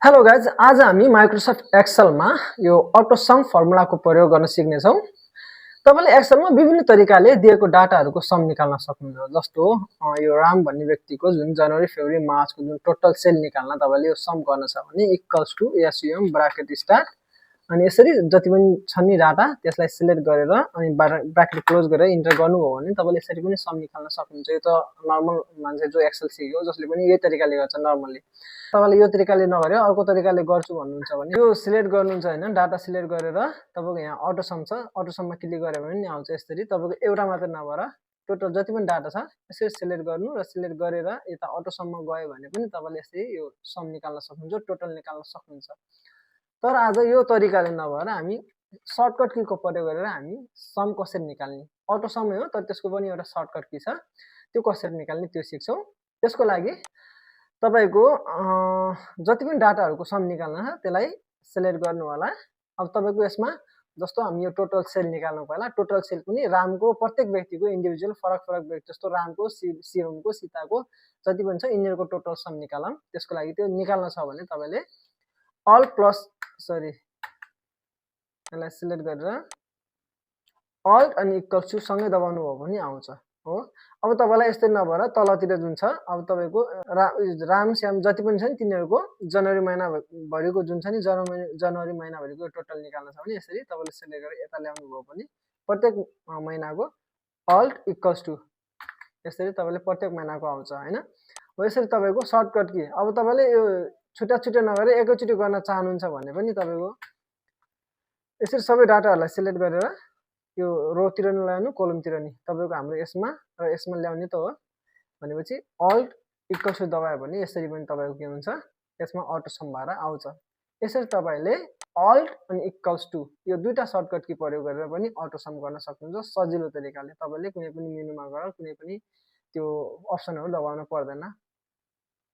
Hello guys, आज हामी Microsoft एक्सेलमा यो अटोसम फर्मुलाको प्रयोग गर्न सिक्नेछौँ। तपाईँले एक्सेलमा विभिन्न तरिकाले दिएको डाटाहरूको सम निकाल्न सक्नुहुन्छ। जस्तो यो राम भन्ने व्यक्तिको जुन जनवरी फेब्रुअरी मार्चको जुन टोटल सेल निकाल्न तपाईँले यो सम गर्न छ भने equals to SUM bracket start अनि यसरी जति पनि छन् नि डाटा त्यसलाई सिलेक्ट गरेर अनि ब्राकेट क्लोज गरेर इन्टर गर्नुभयो भने तपाईँले यसरी पनि सम निकाल्न सक्नुहुन्छ। यो त नर्मल मान्छे जो एक्सेल सिक्यो जसले पनि यही तरिकाले गर्छ नर्मली। तपाईँले यो तरिकाले नगरेर अर्को तरिकाले गर्छु भन्नुहुन्छ भने यो सिलेक्ट गर्नुहुन्छ हैन, डाटा सिलेक्ट गरेर तपाईँको यहाँ अटोसम छ, अटोसममा क्लिक गऱ्यो भने नि आउँछ। यसरी तपाईँको एउटा मात्र नभएर टोटल जति पनि डाटा छ यसरी सिलेक्ट गर्नु र सिलेक्ट गरेर यता अटोसममा गयो भने पनि तपाईँले यसरी यो सम निकाल्न सक्नुहुन्छ, टोटल निकाल्न सक्नुहुन्छ। तर आज यो तरिकाले नभएर हामी सर्टकट कीको प्रयोग गरेर हामी सम कसरी निकाल्ने, अटोसमै हो तर त्यसको पनि एउटा सर्टकट की छ, त्यो कसरी निकाल्ने त्यो सिक्छौँ। त्यसको लागि तपाईको जति पनि डाटाहरूको सम निकाल्न छ त्यसलाई सिलेक्ट गर्नु होला। अब तपाईको यसमा जस्तो हामी यो टोटल सेल निकाल्नु पहिला, टोटल सेल पनि रामको प्रत्येक व्यक्तिको इन्डिभिजुअल फरक फरक व्यक्ति जस्तो रामको, शिवमको, सीताको जति पनि छ यिनीहरूको टोटल सम निकालौँ। त्यसको लागि त्यो निकाल्न छ भने तपाईँले यसलाई सिलेक्ट गरेर अल्ट अनि इक्वल्स टु सँगै दबाउनु भयो भने आउँछ हो। अब तपाईँलाई यस्तै नभएर तलतिर जुन छ अब तपाईँको राम श्याम जति पनि छ नि तिनीहरूको जनवरी महिनाभरिको जुन छ नि जनवरी महिनाभरिको टोटल निकाल्न छ भने यसरी तपाईँले सिलेक्ट गरेर यता ल्याउनु भयो भने प्रत्येक महिनाको अल्ट इक्वल्स टु यसरी तपाईँले प्रत्येक महिनाको आउँछ हैन। हो यसरी तपाईँको सर्टकट की। अब तपाईँले यो छुट्टा छुट्टा नगरेर एकैचोटि गर्न चाहनुहुन्छ भने पनि तपाईँको यसरी सबै डाटाहरूलाई सिलेक्ट गरेर यो रोतिर नि ल्याउनु कोलमतिर नि तपाईँको हाम्रो यसमा र यसमा ल्याउने त हो भनेपछि अल्ट इक्वल्स टु दबायो भने यसरी पनि तपाईँको के हुन्छ यसमा अटोसम भएर आउँछ। यसरी तपाईँले अल्ट अनि इक्वल्स टु यो दुईटा सर्टकट की प्रयोग गरेर पनि अटोसम गर्न सक्नुहुन्छ सजिलो तरिकाले। तपाईँले कुनै पनि मेनुमा गएर कुनै पनि त्यो अप्सनहरू दबाउन पर्दैन।